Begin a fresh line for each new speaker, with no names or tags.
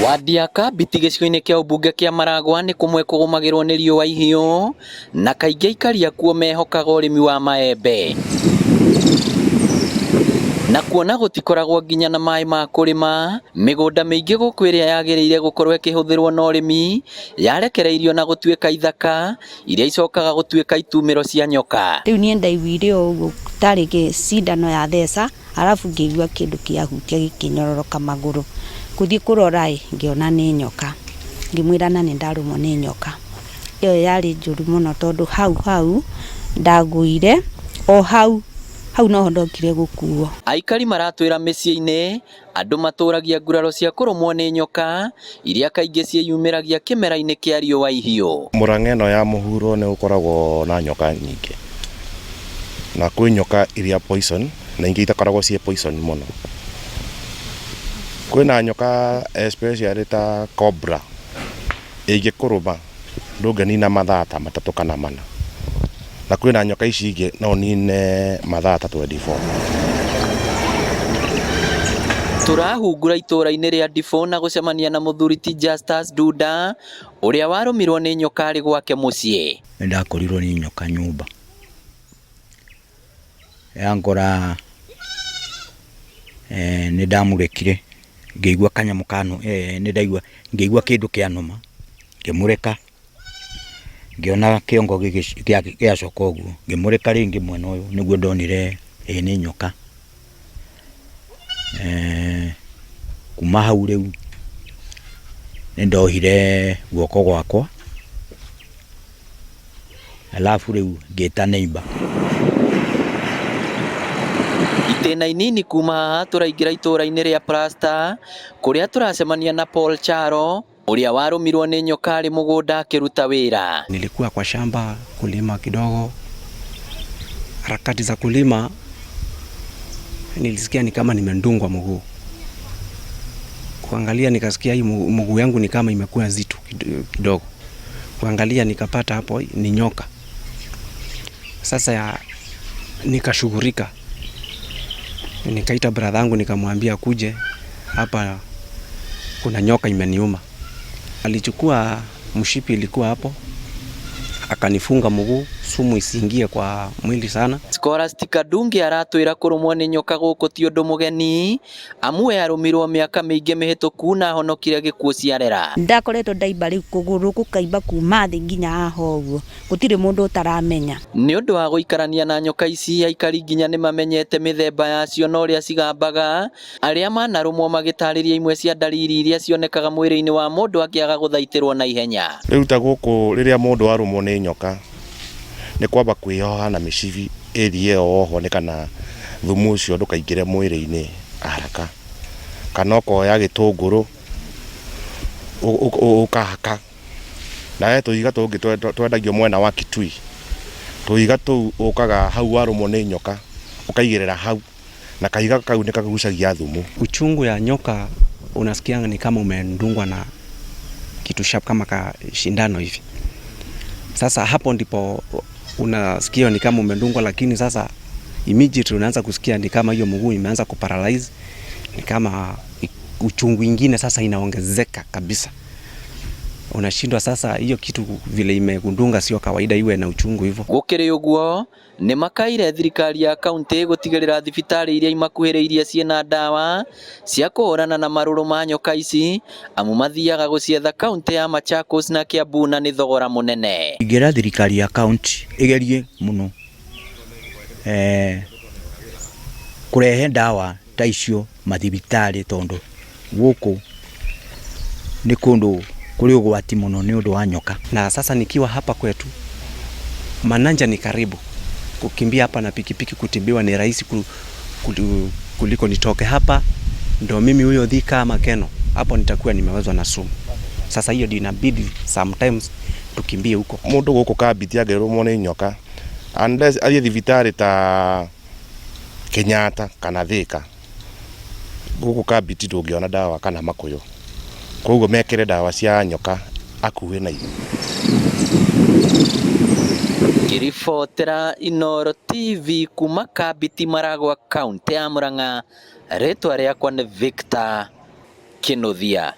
Wadi ya Kambiti gĩcigo-inĩ kĩa ũmbunge kĩa Maragwa nĩ kũmwe kũgũmagĩrwo nĩ riũa ihiũ na kaingĩ aikari akuo mehokaga ũrĩmi wa maembe. Na kuona gũtikoragwo nginya na maĩ ma kũrĩma, mĩgũnda mĩingĩ gũkũ ĩrĩa yagĩrĩire gũkorwo ĩkĩhũthĩrwo na ũrĩmi yarekereirio na gũtuĩka ithaka iria icokaga gũtuĩka itumĩro cia nyoka.
Rĩu niĩ ndaiguire o ũguo tarĩ cindano ya theca arabu ngĩigua kĩndũ kĩahutia gĩkĩnyororoka magũrũ. Gũthiĩ kũrora ĩ, ngĩona nĩ nyoka. Ngĩmwĩra na nĩ ndarũmwo nĩ nyoka. Ĩyo yarĩ njũru mũno tondũ hau hau ndagũire o hau, hau noho ndokire gũkuo.
Aikari maratwĩra mĩciĩ-inĩ andũ matũragia nguraro cia kũrũmwo nĩ nyoka iria kaingĩ ciĩyumĩragia kĩmera-inĩ kĩa riũa ihiũ.
Mũrang'a ĩno ya mũhuro nĩ gũkoragwo na nyoka nyingĩ, na kwĩ nyoka iria poison na ingĩ itakoragwo ciĩ poison mũno. Kwĩna nyoka especially ta cobra ĩngĩkũrũma ndũngĩnina mathaa ta 3 kana 4, na kwĩna nyoka ici ingĩ no ũnine mathaa ta 24.
Tũrahungura itũũra-inĩ rĩa Ndibũ na gũcemania na mũthuri ti Justus Dunda ũrĩa warũmirwo nĩ nyoka arĩ gwake mũciĩ.
Nĩ ndakorirwo nĩ nyoka nyũmba yangora, nĩ ndamũrekire ngĩigua kanyamũ kanu, nĩ ndaigua ngĩigua kĩndũ kĩanũma ngĩmũreka, ngĩona kĩongo gĩacoka ũguo, ngĩmũreka rĩngĩ mwena ũyũ nĩguo ndonire ĩĩ nĩ nyoka. Kuma hau rĩu nĩ ndohire guoko gwakwa alafu rĩu ngĩta neighbour.
Itĩna inini kuma haha tũraingĩra itũũra-inĩ rĩa Prasta kũrĩa tũracemania na Paul Charo ũrĩa warũmirwo nĩ nyoka arĩ mũgũnda akĩruta wĩra.
Nilikuwa kwa shamba kulima kidogo, harakati za kulima nilisikia ni kama nimendungwa mguu. Kuangalia nikasikia hii mguu yangu ni kama imekuwa zito kidogo. Kuangalia nikapata hapo ni nyoka. Sasa nikashughulika. Nikaita brother yangu nikamwambia kuje hapa kuna nyoka imeniuma. Alichukua mshipi ilikuwa hapo, akanifunga mguu sumu isiingie kwa mwili sana.
Scholastica Ndungi aratwĩra kũrũmwo nĩ nyoka gũkũ ti ũndũ mũgeni amu we arũmirwo mĩaka mĩingĩ mĩhĩtũku na ahonokire gĩkuũ ciarera.
Ndakoretwo ndaimba rĩu kũgũrũ gũkaimba kuma thĩ nginya haha ũguo, gũtirĩ mũndũ ũtaramenya.
Nĩ ũndũ wa gũikarania na nyoka ici aikari nginya nĩ mamenyete mĩthemba yacio na ũrĩa cigambaga, arĩa manarũmwo magĩtarĩria imwe cia ndariri iria cionekaga mwĩrĩ-inĩ wa mũndũ akĩaga gũthaitĩrwo na ihenya.
Rĩu ta gũkũ rĩrĩa mũndũ arũmwo nĩ nyoka nĩ kwamba kwĩyoha na mĩcibi area ĩyo wohwo nĩ kana thumu ũcio ndũkaingĩre mwĩrĩ-inĩ haraka, kana ũkoya gĩtũngũrũ ũkahaka, na he tũhiga tũngĩ twendagio mwena wa Kitui, tũhiga tũu ũkaga hau warũmwo nĩ nyoka ũkaigĩrĩra hau na kahiga kau nĩ kagucagia thumu.
Uchungu ya nyoka unasikia ni kama umedungwa na kitu sharp kama ka shindano hivi. Sasa hapo ndipo unasikia ni kama umedungwa, lakini sasa immediately unaanza kusikia ni kama hiyo mguu imeanza kuparalyze, ni kama uchungu ingine sasa inaongezeka kabisa. Unashindwa sasa hiyo kitu vile imekudunga sio kawaida iwe na uchungu hivyo.
Gũkĩrĩ ũguo nĩ makaire thirikari ya kaunti gũtigĩrĩra thibitarĩ iria imakuhĩrĩirie ciĩna ndawa cia kũhũrana na marũrũ ma nyoka ici amu mathiaga gũcietha kaunti ya Machakos na Kiambu na nĩ thogora mũnene.
Ingĩra thirikari ya kaunti ĩgerie mũno kũrehe ndawa ta icio mathibitarĩ tondũ gũkũ nĩ kũndũ kũrĩ ũgwati mũno nĩ ũndũ wa nyoka.
Na sasa nikiwa hapa kwetu Mananja ni karibu, kukimbia hapa na pikipiki kutibiwa ni rahisi kuliko nitoke hapa ndo mimi huyo Thika ama Keno, hapo nitakuwa nimewezwa na sumu. Sasa hiyo ndio inabidi sometimes tukimbie huko.
Mũndũ gũkũ Kambiti angĩrũmwo nĩ nyoka unless athiĩ thibitarĩ ta Kenyatta kana Thika, gũkũ Kambiti ndũngĩona ndawa kana makũyũ, koguo mekĩre ndawa cia nyoka hakuhĩ na ithuĩ.
Ngĩribotera Inooro TV kuma Kambiti Maragwa kaunti ya Murang'a, rĩtwa rĩakwa nĩ Victor Kinuthia.